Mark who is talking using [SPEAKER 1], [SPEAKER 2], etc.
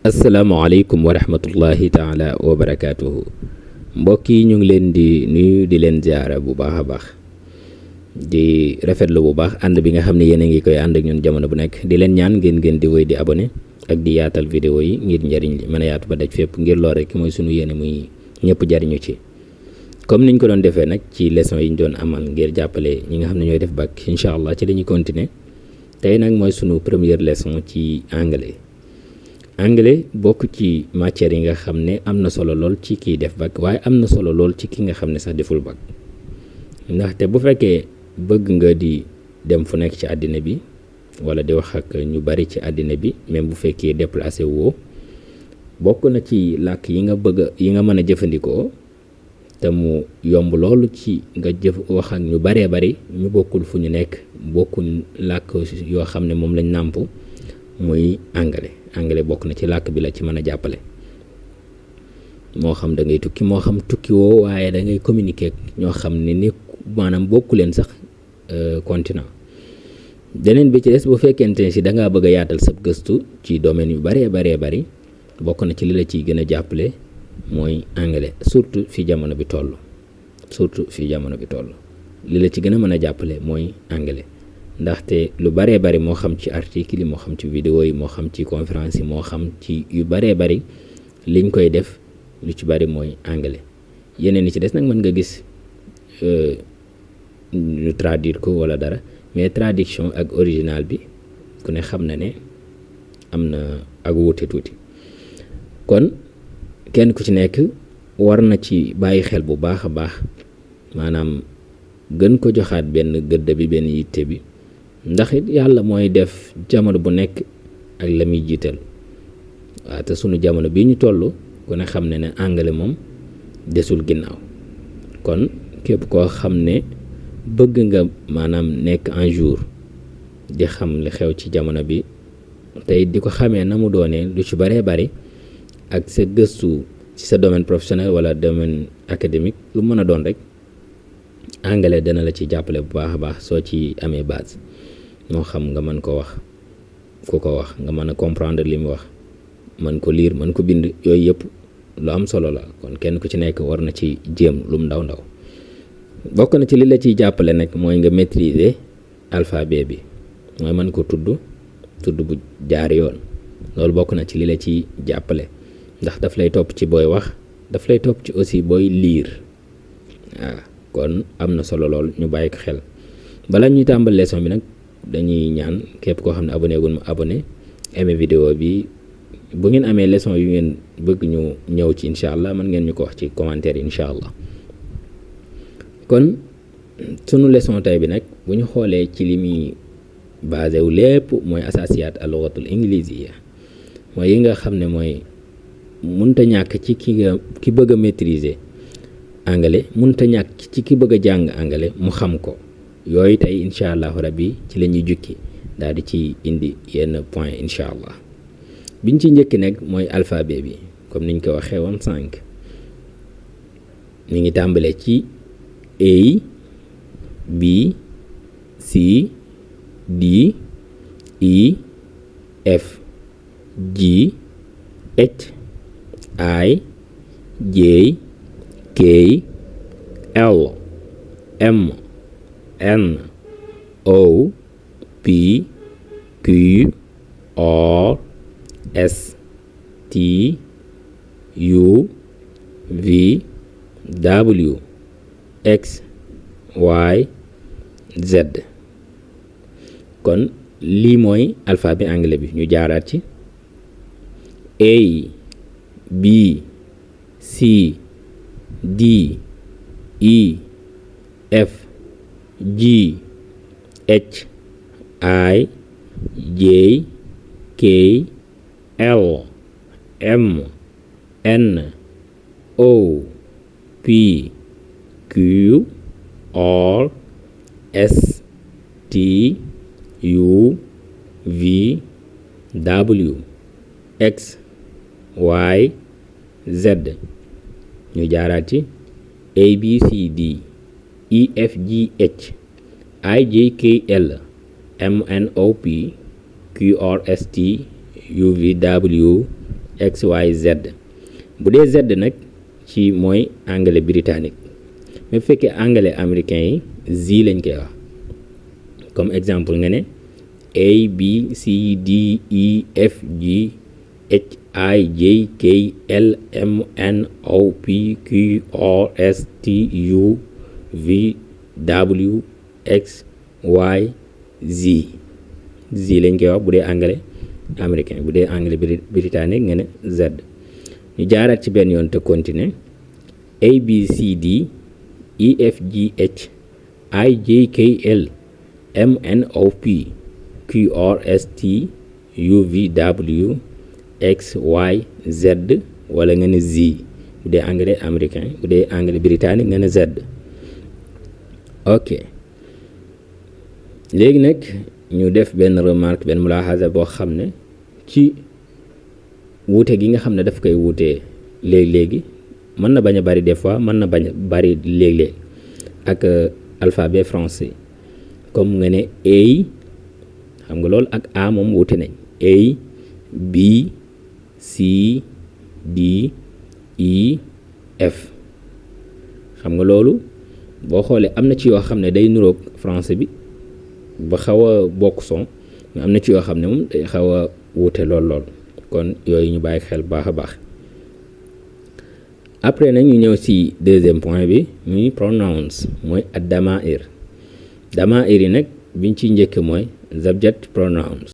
[SPEAKER 1] asalaamaaleykum wa rahmatullahi taala wa barakaatuhu mbokk yi ñu ngi leen di nuyu di leen ziara bu baax a baax di rafetlu bu baax ànd bi nga xam ne yéen a ngi koy ànd ak ñun jamono bu nekk di leen ñaan ngeen di wéy di abonné ak di yaatal vidéo yi ngir njëriñ li mën a yaatu ba daj fépp ngir lool rek mooy sunu yéene muy ñëpp jariñu ci comme niñ ko doon defee nag ci leçon yi ñu doon amal ngir jàppale ñi nga xam ne ñooy def bac incha allah ci la ñuy continuer tey nag mooy sunu première leçon ci anglais bokk ci matière yi nga xam ne am na solo lool ci kiy def bac waaye am na solo lool ci ki nga xam ne sax deful bac ndaxte bu fekkee bëgg nga di dem fu nekk ci àddina bi wala di wax ak ñu bari ci àddina bi même bu fekkee déplacé woo bokk na ci làkk yi nga mën a jëfandikoo te mu yomb loolu ci nga wax ak ñu baree bari ñu bokkul fu ñu nekk bokkul làkk yoo xam ne moom lañ nàmp muy anglais bokk na ci làkk bi la ci mën a jàppale moo xam da ngay tukki moo xam tukki woo waaye da ngay communiquer ñoo xam ne ni maanaam bokku leen sax continent beneen bi ci des bu fekkente ne si da ngaa bëgg a yaatal sa gëstu ci domaine yu baree bari bokk na ci li la ciy gën a jàppale mooy anglais surtout fi jamono bi toll li la ci gën a mën a jàppale mooy anglais ndaxte lu baree bari moo xam ci article yi moo xam ci vidéo yi moo xam ci conférence yi moo xam ci yu baree bari liñ koy def lu ci bari mooy anglais yeneen yi ci des nag mën nga gis ñu traduire ko wala dara mais traduction ak original bi ku ne xam na ne am na ak wuute tuuti kon kenn ku ci nekk war na ci bàyyi xel bu baax a baax maanaam gën ko joxaat benn gëdd bi benn yitte bi ndax it yàlla mooy def jamono bu nekk ak la muy jiital waaw te sunu jamono bii ñu toll ku ne xam ne ne anglais moom desul ginnaaw kon képp koo xam ne bëgg nga maanaam nekk un jour di xam li xew ci jamono bi tey di ko xamee na mu doonee lu ci baree bari ak sa gëstu ci sa domaine professionnel wala domaine académique lu mën a doon rek anglais dana la ci jàppale bu baax a baax soo ci amee base moo xam nga mën ko wax ku ko wax nga mën a comprendre li mu wax mën ko lire mën ko bind yooyu yëpp lu am solo la kon kenn ku ci nekk war na ci jéem lu mu ndaw bokk na ci li la ciy jàppale nag mooy nga maîtriser alphabet bi mooy mën ko tudd bu jaar yoon loolu bokk na ci li la ciy jàppale ndax daf lay topp ci booy wax daf lay topp ci aussi booy lire waaw kon am na solo lool ñu bàyyi ko xel bala ñuy tàmbal leçon bi nag dañuy ñaan képp koo xam ne abonné gun ma abonné aimé vidéo bi bu ngeen amee leçon yu ngeen bëgg ñu ñëw ci incha allah mën ngeen ñu ko wax ci commentaire incha allah kon sunu leçon tey bi nag bu ñu xoolee ci li muy basé wu lépp mooy asasiyaat al-lughatul ingiliziya mooy yi nga xam ne mooy mënta ñàkk ci ki bëgg a maîtriser anglais mënta ñàkk ci ki bëgg a jàng anglais mu xam ko yooyu tey incha allahu rabbi ci la ñuy jukki daal di ci indi yenn point incha allah biñ ci njëkki nag mooy alphabet bi comme niñ ko waxee woon sànq ñu ngi tàmbalee ci A B C D E F G H I J K L M N O P Q R S T U V W X Y Z kon lii mooy alphabet anglais bi ñu jaaraat ci A B C D E F G H I J K L M N O P Q R S T U V W X Y Z ñu jaaraat ci A B C D E F G H I J K L M N O P Q R S T U V W x y z bu dee z nag ci mooy anglais britannique mais bu fekkee anglais américain yi z lañ koy wax comme exemple nga ne A B C D E F G H I J K L M N O P Q R S T U V W X Y Z Z lañ koy wax bu dee anglais américain bu dee anglais britannique nga ne Z ñu jaaraat ci benn yoon te continuer A B C D E F G H I J K L M N O P Q R S T U V W X Y Z wala nga ne Z bu dee anglais américain bu dee anglais britannique nga ne Z ok léegi nag ñu def benn remarque benn mulaahaza boo xam ne ci wuute gi nga xam ne daf koy wuutee léegi-léegi mën na bañ a bari des fois mën na bañ a bari léeg-léeg ak alphabet français comme nga ne A xam nga loolu ak A moom wuute nañ A B C D E F xam nga loolu boo xoolee am na ci yoo xam ne day nuroog français bi ba xaw a bokk son mais am na ci yoo xam ne moom day xaw a wuute lool kon yooyu ñu bàyyi xel baax a baax après nag ñu ñëw ci deuxième point bi muy pronouns mooy ad damair yi nag biñ ci njëkk mooy subject pronouns